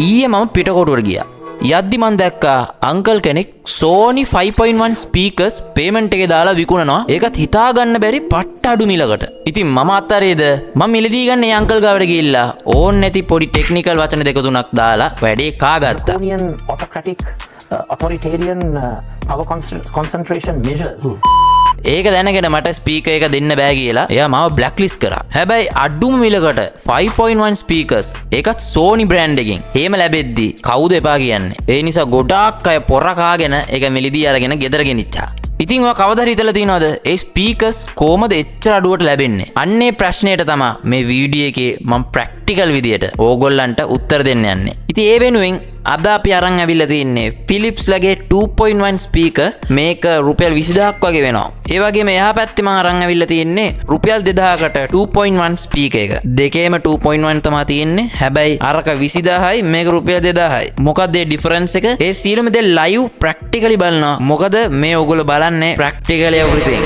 ඊයේ මම පිටකොටුවට ගියා. යද්දි මං දැක්කා අංකල් කෙනෙක් Sony 5.1 speakers payment එකේ දාලා විකුණනවා. ඒකත් හිතා ගන්න බැරි පට්ට අඩු මිලකට. ඉතින් මම අත්හරියද? මම මිලදී ගන්න ඒ අංකල් ගාවට ගිහිල්ලා ඕන් නැති පොඩි ටෙක්නිකල් වචන දෙක තුනක් දාලා වැඩේ කාගත්තා. Draconian, autocratic, authoritarian power concentration measures. ඒක දැනගෙන මට ස්පීකර් එක දෙන්න බෑ කියලා එයා මාව බ්ලැක් ලිස්ට් කරා. හැබැයි අඩුම මිලකට 5.1 ස්පීකර්ස්, ඒකත් Sony brand එකකින්, එහෙම ලැබෙද්දි කවුද එපා කියන්නේ? ඒ නිසා ගොඩාක් අය පොර කාගෙන ඒක මිලදී අරගෙන ගෙදර ගෙනිච්චා. ඉතින් ඔයා කවදා හරි හිතලා තියෙනවද ඒ ස්පීකර්ස් කොහමද එච්චර අඩුවට ලැබෙන්නේ? අන්නේ ප්‍රශ්නයට තමා මේ වීඩියෝ එකේ මම ප්‍රැක්ටිකල් විදියට ඕගොල්ලන්ට උත්තර දෙන්න යන්නේ. ඉතින් ඒ වෙනුවෙන් අද අපි අරන් ඇවිල්ලා තින්නේ Philips ලගේ 2.1 ස්පීකර්. මේක රුපියල් 20,000ක් වගේ වෙනවා. ඒ වගේම එහා පැත්තේ මම අරන් ඇවිල්ලා තින්නේ රුපියල් 2000කට 2.1 ස්පීකර් එක. දෙකේම 2.1 තමා තියෙන්නේ. හැබැයි අරක 20,000යි, මේක රුපියල් 2000යි. මොකක්ද ඒ ඩිෆරන්ස් එක? ඒ සියලුම දේ ලයිව් ප්‍රැක්ටිකලි බලනවා. මොකද මේ ඔයගොල්ලෝ බලන්නේ ප්‍රැක්ටිකලි එවරිතිං.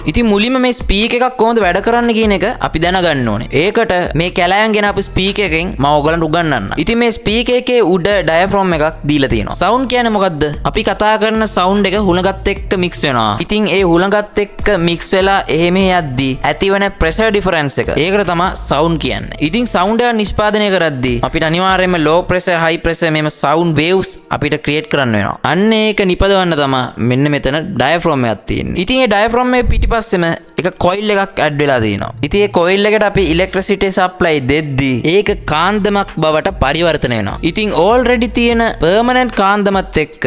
ඉතින් මුලින්ම මේ ස්පීකර් එකක් කොහොමද වැඩ කරන්න කියන එක අපි දැනගන්න ඕනේ. ඒකට මේ කැලෑවෙන් ගෙන ආපු ස්පීකර් එකෙන් මම ඔයගලන්ට උගන්වන්නම්. ඉතින් මේ ස්පීකර් එකේ උඩ ඩයෆ්‍රම් එකක් දීලා තියෙනවා. සවුන්ඩ් කියන්නේ මොකද්ද? අපි කතා කරන සවුන්ඩ් එක හුළඟත් එක්ක මික්ස් වෙනවා. ඉතින් ඒ හුළඟත් එක්ක මික්ස් වෙලා එහෙම යද්දි ඇතිවන ප්‍රෙෂර් ඩිෆරන්ස් එක. ඒකට තමයි සවුන්ඩ් කියන්නේ. ඉතින් සවුන්ඩ් එක නිෂ්පාදනය කරද්දි අපිට අනිවාර්යයෙන්ම ලෝ ප්‍රෙෂර්, හයි ප්‍රෙෂර් මෙහෙම සවුන්ඩ් වේව්ස් අපිට ක්‍රියේට් කරන්න වෙනවා. අන්න ඒක නිපදවන්න තමයි මෙන්න මෙතන ඩයෆ්‍රම් එකක් තියෙන්නේ. ඉතින් ඒ ඩයෆ්‍රම් එක පිටිපස්සෙම එක කොයිල් එකක් ඇඩ් වෙලා තියෙනවා. ඉතින් ඒ කොයිල් එකට අපි ඉලෙක්ට්‍රිසිටි සප්ලයි දෙද්දි ඒක කාන්දමක් බවට පරිවර්තනය වෙනවා. ඉතින් ඕල්රෙඩි තියෙන පර්මනන්ට් කාන්දමත් එක්ක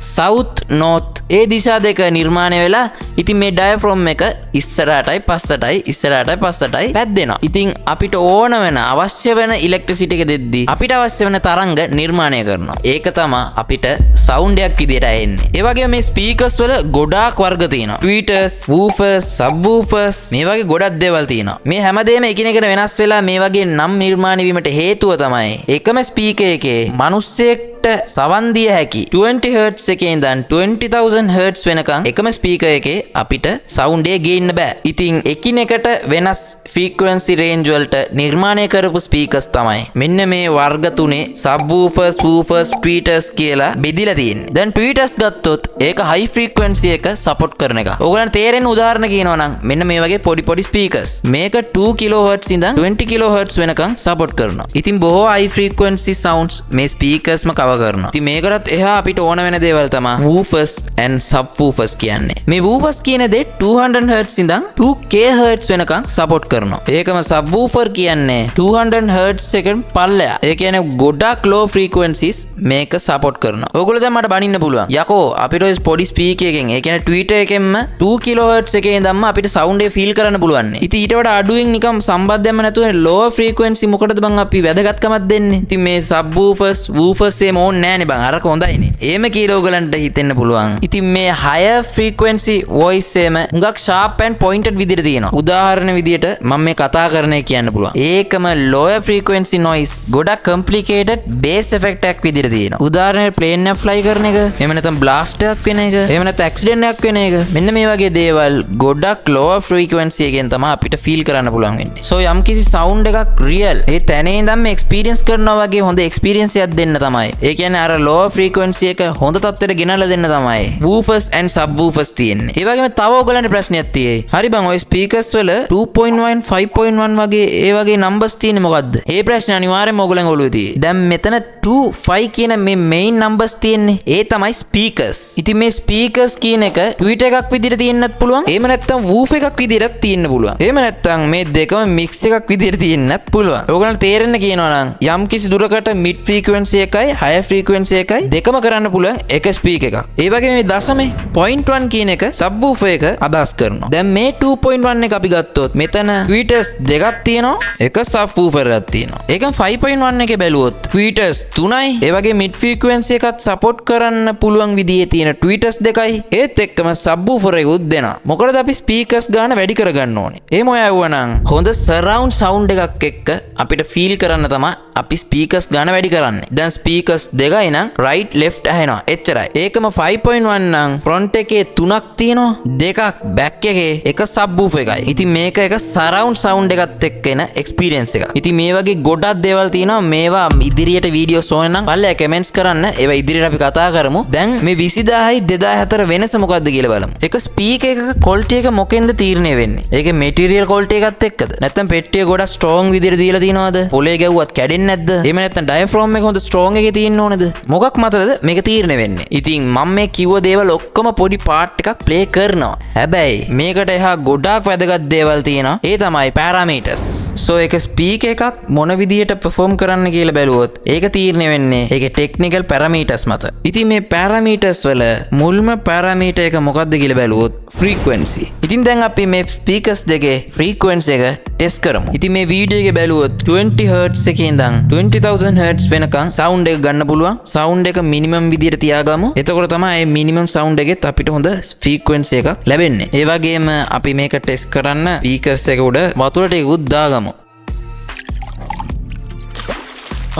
සවුත් නෝත් ඒ දිශා දෙක නිර්මාණය වෙලා, ඉතින් මේ ඩයෆ්‍රම් එක ඉස්සරහටයි පස්සටයි, ඉස්සරහටයි පස්සටයි පැද්දෙනවා. ඉතින් අපිට ඕන වෙන, අවශ්‍ය වෙන ඉලෙක්ට්‍රිසිටි එක දෙද්දි අපිට අවශ්‍ය වෙන තරංග නිර්මාණය කරනවා. ඒක තමයි අපිට සවුන්ඩ් එකක් විදියට ඇහෙන්නේ. ඒ වගේම මේ ස්පීකර්ස් වල ගොඩාක් වර්ග තියෙනවා. ට්වීටර්ස්, වූෆර්ස්, සබ් වූෆර්ස්, මේ වගේ ගොඩක් දේවල් තියෙනවා. මේ හැමදේම එකිනෙකට වෙනස් වෙලා මේ වගේ නම් නිර්මාණය වීමට හේතුව තමයි එකම ස්පීකර් එකේ මිනිස්සෙක්ට සවන් දිය හැකි 20 Hz එකේ ඉඳන් 20,000 Hz වෙනකන් එකම ස්පීකර් එකේ අපිට සවුන්ඩ් එක ගේන්න බෑ. ඉතින් එකිනෙකට වෙනස් ෆ්‍රීකවන්සි රේන්ජ් වලට නිර්මාණය කරපු ස්පීකර්ස් තමයි මෙන්න මේ වර්ග තුනේ සබ්වූෆර්ස්, වූෆර්ස්, ට්වීටර්ස් කියලා බෙදිලා තියෙන්නේ. දැන් ට්වීටර්ස් ගත්තොත් ඒක හයි ෆ්‍රීකවන්සි එක සපෝට් කරන එක. ඔයගොල්ලන්ට තේරෙන්න උදාහරණ කියනවා නම් මෙන්න මේ වගේ පොඩි පොඩි ස්පීකර්ස්. මේක 2 kHz ඉඳන් 20 kHz වෙනකන් සපෝට් කරනවා. ඉතින් බොහෝ හයි ෆ්‍රීකවන්සි සවුන්ඩ්ස් මේ ස්පීකර්ස්ම කවර් කරනවා. ඉතින් මේකටත් එහා අපිට ඕන වෙන දේවල් තමයි වූෆර්ස් and සබ්වූෆර්ස් කියන්නේ. මේ වූෆර්ස් කියන දේ 200 Hz ඉඳන් 2K Hz වෙනකන් සපෝට් කරනවා. ඒකම සබ්වූෆර් කියන්නේ 200 Hz එකෙන් පල්ලෙහා. ඒ කියන්නේ ගොඩක් ලෝ ෆ්‍රීකවන්සිස් මේක සපෝට් කරනවා. ඔයගොල්ලෝ දැන් මට බනින්න පුළුවන්. යකෝ, අපිට ඔය පොඩි ස්පීකර් එකෙන්, ඒ කියන්නේ ට්වීටර් එකෙන්ම 2 kHz එකේ ඉඳන්ම අපිට සවුන්ඩ් එක ෆීල් කරන්න පුළුවන් නේ. ඉතින් ඊට වඩා අඩුවෙන් නිකම් සම්බන්ධයක්ම නැතුව ලෝ ෆ්‍රීකවන්සි මොකටද බං අපි වැදගත්කමක් දෙන්නේ? ඉතින් මේ සබ්වූෆර්ස්, වූෆර්ස් එහෙම ඕනේ නෑනේ බං. අරක හොඳයිනේ. එහෙම කියලා ඔයගලන්ට හිතෙන්න පුළුවන්. ඉතින් මේ හයර් ෆ්‍රීකවන්සි වොයිස් එහෙම හුඟක් ෂාප් ඇන්ඩ් පොයින්ටඩ් විදිහට තියෙනවා. උදාහරණ විදිහට මම මේ කතා කරන එක කියන්න පුළුවන්. ඒකම ලෝයර් ෆ්‍රීකවන්සි නොයිස් ගොඩක් කම්ප්ලිකේටඩ් බේස් එෆෙක්ට් එකක් විදිහට තියෙනවා. උදාහරණයක් ප්ලේන් එකක් ෆ්ලයි කරන එක, එහෙම නැත්නම් බ්ලාස්ට් එකක් වෙන එක, එහෙම නැත්නම් ඇක්සිඩන්ට් එකක් වෙන එක. මෙන්න මේ වගේ දේවල් ගොඩක් ලෝවර් ෆ්‍රීකවන්සි එකෙන් තමයි අපිට ෆීල් කරන්න පුළුවන් වෙන්නේ. සෝ යම්කිසි සවුන්ඩ් එකක් රියල් ඒ තැනේ ඉඳන්ම එක්ස්පීරියන්ස් කරනවා වගේ හොඳ එක්ස්පීරියන්ස් එකක් දෙන්න තමයි. ඒ කියන්නේ අර ලෝවර් ෆ්‍රීකවන්සි එක හොඳ තත්ත්වයට ගෙනල්ලා දෙන්න තමයි වූෆර්ස් ඇන්ඩ් සබ් වූෆර්ස් තියෙන්නේ. ඒ වගේම තව ඔයගලන්ට ප්‍රශ්නයක් තියෙයි. හරි බං, ඔය ස්පීකර්ස් වල 2.1, 5.1 වගේ ඒ වගේ නම්බර්ස් තියෙන්නේ මොකද්ද? ඒ ප්‍රශ්නේ අනිවාර්යෙන්ම ඔයගලන්ගේ ඔළුවේ තියෙයි. දැන් මෙතන 2, 5 කියන මේ මේන් නම්බර්ස් තියෙන්නේ. ඒ තමයි ස්පීකර්ස්. ඉතින් මේ ස්පීකර්ස් කියන එක ට්වීටර් එකක් විදිහට තියෙන්නත් පුළුවන්. එහෙම නැත්නම් වූෆ් එකක් විදිහටත් තියෙන්න පුළුවන්. එහෙම නැත්නම් මේ දෙකම මික්ස් එකක් විදිහට තියෙන්නත් පුළුවන්. ඔයගලන්ට තේරෙන්න කියනවා නම් යම් කිසි දුරකට මිඩ් ෆ්‍රීකවන්සි එකයි හයර් ෆ්‍රීකවන්සි එකයි දෙකම කරන්න පුළුවන් එක ස්පීකර් එකක්. ඒ වගේම මේ දශමේ 0.1 කියන එක සබ්වූෆර් එක අදහස් කරනවා. දැන් මේ 2.1 එක අපි ගත්තොත් මෙතන ට්වීටර්ස් දෙකක් තියෙනවා, එක සබ්වූෆර් එකක් තියෙනවා. ඒකම 5.1 එකේ බැලුවොත් ට්වීටර්ස් තුනයි, ඒ වගේ මිඩ් ෆ්‍රීකවන්සි එකත් සපෝට් කරන්න පුළුවන් විදිහේ තියෙන ට්වීටර්ස් දෙකයි, ඒත් එක්කම සබ්වූෆර් එකකුත් දෙනවා. මොකටද අපි ස්පීකර්ස් ගාන වැඩි කරගන්න ඕනේ? එහෙම ඔය ඇහුවනම් හොඳ සරවුන්ඩ් සවුන්ඩ් එකක් එක්ක අපිට ෆීල් කරන්න තමයි අපි ස්පීකර්ස් ගාන වැඩි කරන්නේ. දැන් ස්පීකර්ස් දෙකයි නම් රයිට් ලෙෆ්ට් ඇහෙනවා. එච්චරයි. ඒකම 5.1 1 නම් ෆ්‍රොන්ට් එකේ තුනක් තියෙනවා, දෙකක් බැක් එකේ, එක සබ්වූෆර් එකයි. ඉතින් මේක එක සරවුන්ඩ් සවුන්ඩ් එකත් එක්ක එන එක්ස්පීරියන්ස් එකක්. ඉතින් මේ වගේ ගොඩක් දේවල් තියෙනවා. මේවා ඉදිරියට වීඩියෝස් ඕන නම් පල්ලෙහා කමෙන්ට්ස් කරන්න. ඒවා ඉදිරියට අපි කතා කරමු. දැන් මේ 20000යි 2004 වෙනස මොකද්ද කියලා බලමු. එක ස්පීකර් එකක ක්වොලිටි එක මොකෙන්ද තීරණය වෙන්නේ? ඒකේ මැටීරියල් ක්වොලිටි එකත් එක්කද? නැත්නම් පෙට්ටිය ගොඩක් ස්ට්‍රෝං විදියට දීලා තියෙනවද? පොලේ ගැව්වත් කැඩෙන්නේ නැද්ද? එහෙම නැත්නම් ඩයෆ්‍රෝම් එක හොඳ ස්ට්‍රෝං එකේ තියෙන්න ඕනේද? මොකක් මතද මේක තීරණය වෙන්නේ? ඉතින් මම මේ කිව්ව දේවල් ඔක්කොම පොඩි පාර්ට් එකක් ප්ලේ කරනවා. හැබැයි මේකට එහා ගොඩාක් වැදගත් දේවල් තියෙනවා. ඒ තමයි පැරාමීටර්ස්. සෝ ඒක ස්පීකර් එකක් මොන විදියට පර්ෆෝම් කරන්න කියලා බැලුවොත් ඒක තීරණය වෙන්නේ ඒකේ ටෙක්නිකල් පැරාමීටර්ස් මත. ඉතින් මේ පැරාමීටර්ස් වල මුල්ම පැරාමීටර් එක මොකක්ද කියලා බැලුවොත් ෆ්‍රීකවෙන්සි. ඉතින් දැන් අපි මේ ස්පීකර්ස් දෙකේ ෆ්‍රීකවෙන්සි එක ටෙස්ට් කරමු. ඉතින් මේ වීඩියෝ එකේ බැලුවොත් 20 Hz එකේ ඉඳන් 20,000 Hz වෙනකන් සවුන්ඩ් එක ගන්න පුළුවන්. සවුන්ඩ් එක මිනිමම් විදියට තියාගමු. එතකොට තමයි මේ මිනිමම් සවුන්ඩ් එකෙත් අපිට හොඳ ෆ්‍රීකවෙන්සි එකක් ලැබෙන්නේ. ඒ වගේම අපි මේක ටෙස්ට් කරන්න ස්පීකර්ස් එක උඩ වතුර ටිකකුත් දාගමු.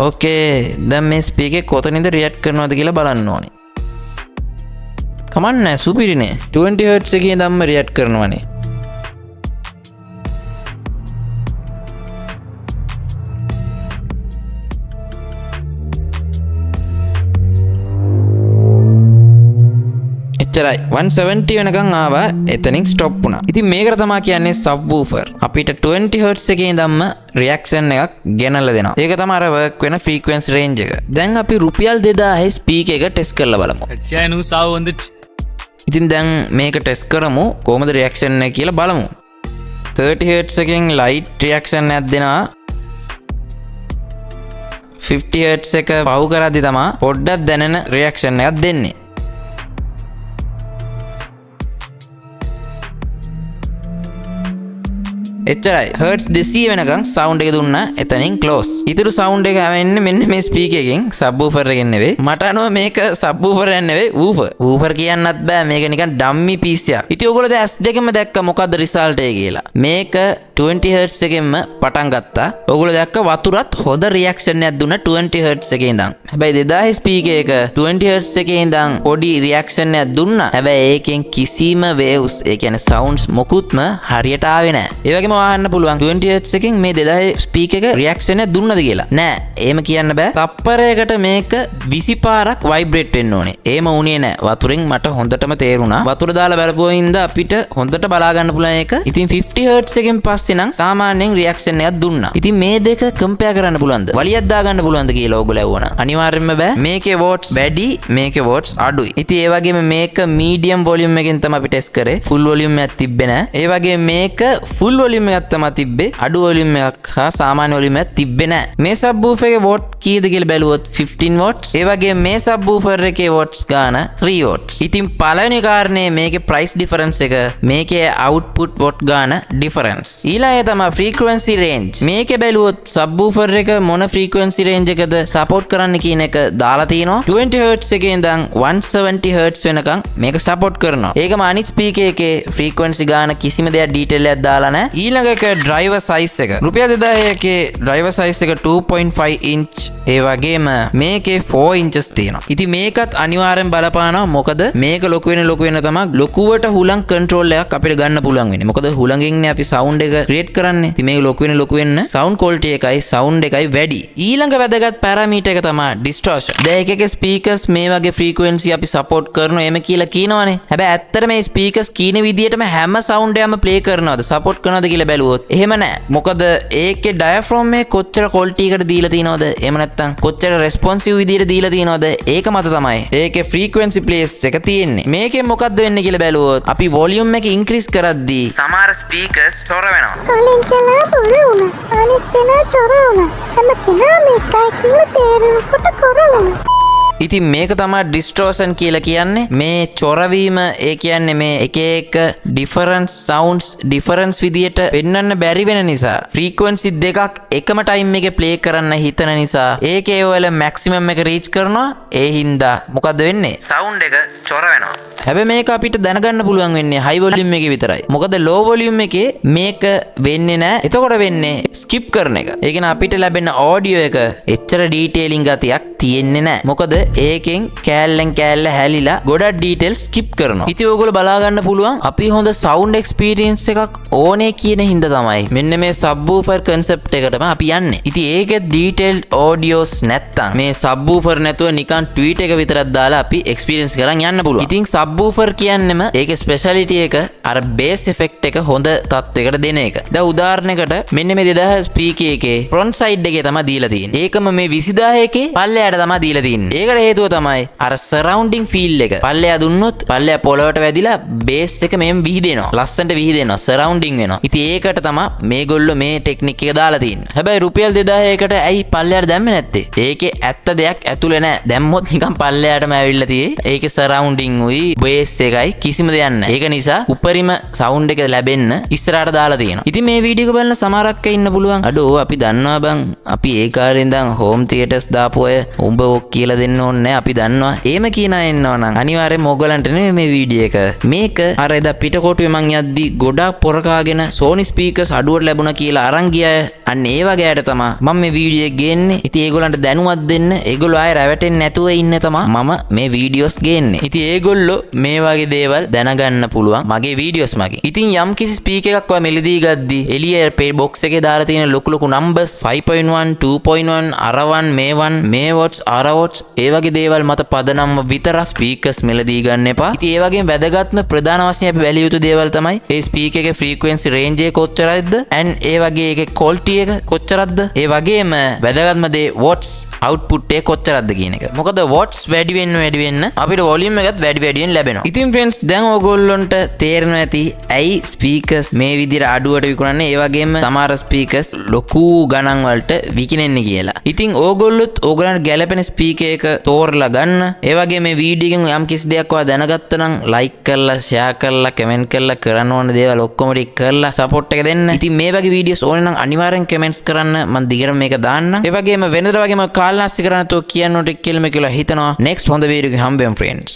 ඕකේ, දැන් මේ ස්පීකර් කොතනින්ද රියැක්ට් කරනවද කියලා බලන්න ඕනේ. කමක් නෑ, සුපිරිනේ. 20 Hz එකේ ඉඳන්ම රියැක්ට් කරනවනේ. එච්චරයි, 170 වෙනකන් ආවා, එතනින් ස්ටොප් වුණා. ඉතින් මේකට තමා කියන්නේ සබ්වූෆර්. අපිට 20 Hz එකේ ඉඳන්ම රියැක්ෂන් එකක් ගෙනල්ලා දෙනවා. ඒක තමයි අර වර්ක් වෙන ෆ්‍රීකවෙන්සි රේන්ජ් එක. දැන් අපි රුපියල් 2000 ස්පීකර් එක ටෙස්ට් කරලා බලමු. கடைசியா எனக்கு சாவு வந்துச்சு. ඉතින් දැන් මේක ටෙස්ට් කරමු, කොහොමද රියැක්ෂන් එක කියලා බලමු. 30 Hz එකෙන් ලයිට් රියැක්ෂන් එකක් දෙනවා. 50 Hz එක පහු කරද්දි තමා පොඩ්ඩක් දැනෙන රියැක්ෂන් එකක් දෙන්නේ. එච්චරයි, හර්ට්ස් 200 වෙනකන් සවුන්ඩ් එක දුන්නා, එතනින් ක්ලෝස්. ඉතුරු සවුන්ඩ් එක ඇවෙන්නේ මෙන්න මේ ස්පීකර් එකෙන්, සබ්වූෆර් එකෙන් නෙවෙයි. මට අනුව මේක සබ්වූෆර් එකක් නෙවෙයි, වූෆර්. වූෆර් කියන්නත් බෑ, මේක නිකන් ඩම්මි පීස් එකක්. ඉතින් ඔයගොල්ලෝ දැන් ඇස් දෙකෙන්ම දැක්ක මොකද්ද රිසල්ට් එක කියලා. මේක 20 Hz එකෙන්ම පටන් ගත්තා. ඔයගොල්ලෝ දැක්ක වතුරත් හොඳ රියැක්ෂන් එකක් දුන්නා 20 Hz එකේ ඉඳන්. හැබැයි 2000 ස්පීකර් එක 20 Hz එකේ ඉඳන් පොඩි රියැක්ෂන් එකක් දුන්නා. හැබැයි ඒකෙන් කිසිම වේව්ස්, ඒ කියන්නේ සවුන්ඩ්ස් මොකුත්ම හරියට ආවේ නෑ. ඒ වගේම අහන්න පුළුවන් 20 Hz එකෙන් මේ 2000 ස්පීකර් එක රියැක්ෂන් එකක් දුන්නද කියලා. නෑ, එහෙම කියන්න බෑ. තප්පරයකට මේක 20 පාරක් වයිබ්‍රේට් වෙන්න ඕනේ. එහෙම වුණේ නෑ. වතුරෙන් මට හොඳටම තේරුණා. වතුර දාලා බලපුව හින්දා අපිට හොඳට බලා ගන්න පුළුවන් ඒක. ඉතින් 50 Hz එකෙන් පස්සේ නම් සාමාන්‍යයෙන් රියැක්ෂන් එකක් දුන්නා. ඉතින් මේ දෙක කම්පෙයාර් කරන්න පුළුවන්ද? වලියක් දාගන්න පුළුවන්ද කියලා ඔයගොල්ලෝ ඇහුවනම් අනිවාර්යෙන්ම බෑ. මේකේ වෝට්ස් වැඩි, මේකේ වෝට්ස් අඩුයි. ඉතින් ඒ වගේම මේක මීඩියම් වොලියුම් එකෙන් තමයි අපි ටෙස්ට් කරේ. ෆුල් වොලියුම් එකක් තිබ්බේ නෑ. ඒ වගේම මේක ෆුල් වොලියුම් එකක් තමයි තිබ්බේ. අඩු වොලියුම් එකක් හා සාමාන්‍ය වොලියුම් එකක් තිබ්බේ නෑ. මේ සබ්වූෆර් එකේ what කීයද කියලා බැලුවොත් 15 වොට්ස්. ඒ වගේම මේ සබ්වූෆර් එකේ වොට්ස් ගාන 3 වොට්ස්. ඉතින් පළවෙනි කාරණේ මේකේ ප්‍රයිස් ඩිෆරන්ස් එක, මේකේ අවුට්පුට් what ගාන ඩිෆරන්ස්. ඊළඟ එක තමයි ෆ්‍රීකවෙන්සි රේන්ජ්. මේකේ බැලුවොත් සබ්වූෆර් එක මොන ෆ්‍රීකවෙන්සි රේන්ජ් එකද සපෝට් කරන්න කියන එක දාලා තියෙනවා. 20 Hz එකේ ඉඳන් 170 Hz වෙනකන් මේක සපෝට් කරනවා. ඒකම අනිත් ස්පීකර් එකේ ෆ්‍රීකවෙන්සි ගාන කිසිම දෙයක් ඩීටේල් එකක් දාලා නැහැ. ඊළඟ එක ඩ්‍රයිවර් සයිස් එක. රුපියල් 2000 එකේ ඩ්‍රයිවර් සයිස් එක 2.5 ඉන්ච්, ඒ වගේම මේකේ 4 ඉන්චස් තියෙනවා. ඉතින් මේකත් අනිවාර්යෙන් බලපානවා, මොකද මේක ලොකු වෙන ලොකු වෙන තමයි ලොකුවට හුලං කන්ට්‍රෝල් එකක් අපිට ගන්න පුළුවන් වෙන්නේ. මොකද හුලඟින්නේ අපි සවුන්ඩ් එක ක්‍රියේට් කරන්නේ. ඉතින් මේක ලොකු වෙන ලොකු වෙන්න සවුන්ඩ් ක්වොලිටි එකයි සවුන්ඩ් එකයි වැඩි. ඊළඟ වැදගත් පැරාමීටර් එක තමයි ඩිස්ටෝෂන්. දැන් එක එක ස්පීකර්ස් මේ වගේ ෆ්‍රීකවෙන්සි අපි සපෝට් කරනවා එහෙම කියලා කියනවනේ. හැබැයි ඇත්තට මේ ස්පීකර්ස් කියන විදිහටම හැම සවුන්ඩ් එකක්ම ප්ලේ කරනවද, සපෝට් කරනවද කියලා බැලුවොත් එහෙම නෑ. මොකද ඒකේ ඩයෆ්‍රෝම් එක කොච්චර ක්වොලිටි එකට දීලා තියෙනවද, එහෙම නැත්නම් කොච්චර රෙස්පොන්සිව් විදිහට දීලා තියෙනවද, ඒක මත තමයි ඒකේ ෆ්‍රීකවෙන්සි ප්ලේස් එක තියෙන්නේ. මේකෙන් මොකද්ද වෙන්නේ කියලා බැලුවොත් අපි වොලියුම් එක ඉන්ක්‍රීස් කරද්දී සමහර ස්පීකර්ස් චොර වෙනවා. කලින් කෙනා බොරු වුණා. අනිත් කෙනා චොර වුණා. හැම කෙනාම එකයි කියලා තේරෙනකොට කොර වුණා. ඉතින් මේක තමයි ඩිස්ටෝෂන් කියලා කියන්නේ. මේ චොරවීම, ඒ කියන්නේ මේ එක එක ඩිෆරන්ස් සවුන්ඩ්ස් ඩිෆරන්ස් විදියට පෙන්වන්න බැරි වෙන නිසා, ෆ්‍රීකවෙන්සි දෙකක් එකම ටයිම් එකේ ප්ලේ කරන්න හිතන නිසා ඒකේ වල මැක්සිමම් එක රීච් කරනවා. ඒ හින්දා මොකද්ද වෙන්නේ? සවුන්ඩ් එක චොර වෙනවා. හැබැයි මේක අපිට දැනගන්න පුළුවන් වෙන්නේ හයි වොලියුම් එකේ විතරයි. මොකද ලෝ වොලියුම් එකේ මේක වෙන්නේ නැහැ. එතකොට වෙන්නේ ස්කිප් කරන එක. ඒ කියන්නේ අපිට ලැබෙන ඔඩියෝ එක එච්චර ඩීටේලිං ගතියක් තියෙන්නේ නැහැ. මොකද ඒකෙන් කෑල්ලෙන් කෑල්ල හැලිලා ගොඩක් ඩීටේල්ස් ස්කිප් කරනවා. ඉතින් ඔයගොල්ලෝ බලා ගන්න පුළුවන්, අපි හොඳ සවුන්ඩ් එක්ස්පීරියන්ස් එකක් ඕනේ කියන හින්දා තමයි මෙන්න මේ සබ්වූෆර් කන්සෙප්ට් එකටම අපි යන්නේ. ඉතින් ඒකෙත් ඩීටේල්ඩ් ඔඩියෝස් නැත්තම් මේ සබ්වූෆර් නැතුව නිකන් ට්වීටර් එක විතරක් දාලා අපි එක්ස්පීරියන්ස් කරන් යන්න පුළුවන්. ඉතින් සබ්වූෆර් කියන්නෙම ඒකේ ස්පෙෂැලිටි එක අර බේස් එෆෙක්ට් එක හොඳ තත්වයකට දෙන එක. දැන් උදාහරණයකට මෙන්න මේ 2000 ස්පීකර් එකේ ෆ්‍රොන්ට් සයිඩ් එකේ තමයි දීලා තියෙන්නේ. ඒකම මේ 20,000 එකේ පල්ලෙහාට තමයි දීලා තියෙන්නේ. ඒකට හේතුව තමයි අර සරවුන්ඩින් ෆීල් එක. පල්ලෙහා දුන්නොත් පල්ලෙහා පොළවට වැදිලා බේස් එක මෙහෙම විහිදෙනවා. ලස්සනට විහිදෙනවා. සරවුන්ඩින් වෙනවා. ඉතින් ඒකට තමයි මේගොල්ලෝ මේ ටෙක්නික් එක දාලා තියෙන්නේ. හැබැයි රුපියල් 2000කට ඇයි පල්ලෙහාට දැම්මේ නැත්තේ? ඒකේ ඇත්ත දෙයක් ඇතුලේ නෑ. දැම්මොත් නිකන් පල්ලෙහාටම ඇවිල්ලා තියෙයි. ඒකේ සරවුන්ඩින් උයි බේස් එකයි කිසිම දෙයක් නෑ. ඒක නිසා උපරිම සවුන්ඩ් එක ලැබෙන්න ඉස්සරහට දාලා තියෙනවා. ඉතින් මේ වීඩියෝ එක බලන සමහරක් අය ඉන්න පුළුවන්. අඩෝ, අපි දන්නවා බං. අපි ඒ කාලේ ඉඳන් හෝම් තියටර්ස් දාපු අය, උඹ ඔක් කියලා දෙන්න ඕනේ නෑ. අපි දන්නවා. එහෙම කියන අය ඉන්නවා නම් අනිවාර්යෙන්ම ඔයගොල්ලන්ට නෙමෙයි මේ වීඩියෝ එක. මේක අර එදා පිටකොටුවේ මං යද්දි ගොඩාක් පොර කාගෙන Sony speakers අඩුවට ලැබුණා කියලා අරන් ගිය අය, අන්න ඒ වගේ අයට තමා මම මේ වීඩියෝ එක ගේන්නේ. ඉතින් ඒගොල්ලන්ට දැනුවත් දෙන්න, ඒගොල්ලෝ ආයෙ රැවටෙන්නේ නැතුව ඉන්න තමා මම මේ වීඩියෝස් ගේන්නේ. ඉතින් ඒගොල්ලෝ මේ වගේ දේවල් දැනගන්න පුළුවන් මගේ වීඩියෝස් මගින්. ඉතින් යම් කිසි ස්පීකර් එකක් ඔයා මිලදී ගද්දි එළිය පේ බොක්ස් එකේ දාලා තියෙන ලොකු ලොකු නම්බර්ස් 5.1, 2.1, අරවන් මේවන්, මේ වොට්ස්, අර වොට්ස්, ඒ වගේ දේවල් මත පදනම්ව විතරක් ස්පීකර්ස් මිලදී ගන්න එපා. ඉතින් ඒ වගේම වැදගත්ම ප්‍රධාන වශයෙන් අපි බැලිය යුතු දේවල් තමයි ඒ ස්පීකර් එකේ ෆ්‍රීකවෙන්සි රේන්ජ් එක කොච්චරද ඇන්ඩ් ඒ වගේ ඒකේ ක්වොලිටි එක කොච්චරක්ද, ඒ වගේම වැදගත්ම දේ වොට්ස් අවුට්පුට් එක කොච්චරක්ද කියන එක. මොකද වොට්ස් වැඩි වෙන්න වැඩි වෙන්න අපිට වොලියුම් එකත් වැඩි වැඩියෙන් ලැබෙනවා. ඉතින් ෆ්‍රෙන්ඩ්ස්, දැන් ඕගොල්ලොන්ට තේරෙනවා ඇති ඇයි ස්පීකර්ස් මේ විදිහට අඩුවට විකුණන්නේ, ඒ වගේම සමහර ස්පීකර්ස් ලොකු ගණන් වලට විකිණෙන්නේ කියලා. ඉතින් ඕගොල්ලොත් ඕගොල්ලන්ට ගැලපෙන ස්පීකර් එක තෝරලා ගන්න. ඒ වගේම මේ වීඩියෝ එකෙන් යම් කිසි දෙයක් ඔයා දැනගත්තා නම් ලයික් කරලා, ෂෙයා කරලා, කමෙන්ට් කරලා, කරන්න ඕන දේවල් ඔක්කොම ටික කරලා සපෝට් එක දෙන්න. ඉතින් මේ වගේ වීඩියෝස් ඕනේ නම් අනිවාර්යෙන් කමෙන්ට්ස් කරන්න. මම දිගටම මේක දාන්නම්. ඒ වගේම වෙනදට වගේම කාලනාස්ති කරන්න නැතුව කියන්න ඕන ටික කියලා කියලා හිතනවා. නෙක්ස්ට් හොඳ වීඩියෝ එකකින් හම්බෙමු ෆ්‍රෙන්ඩ්ස්.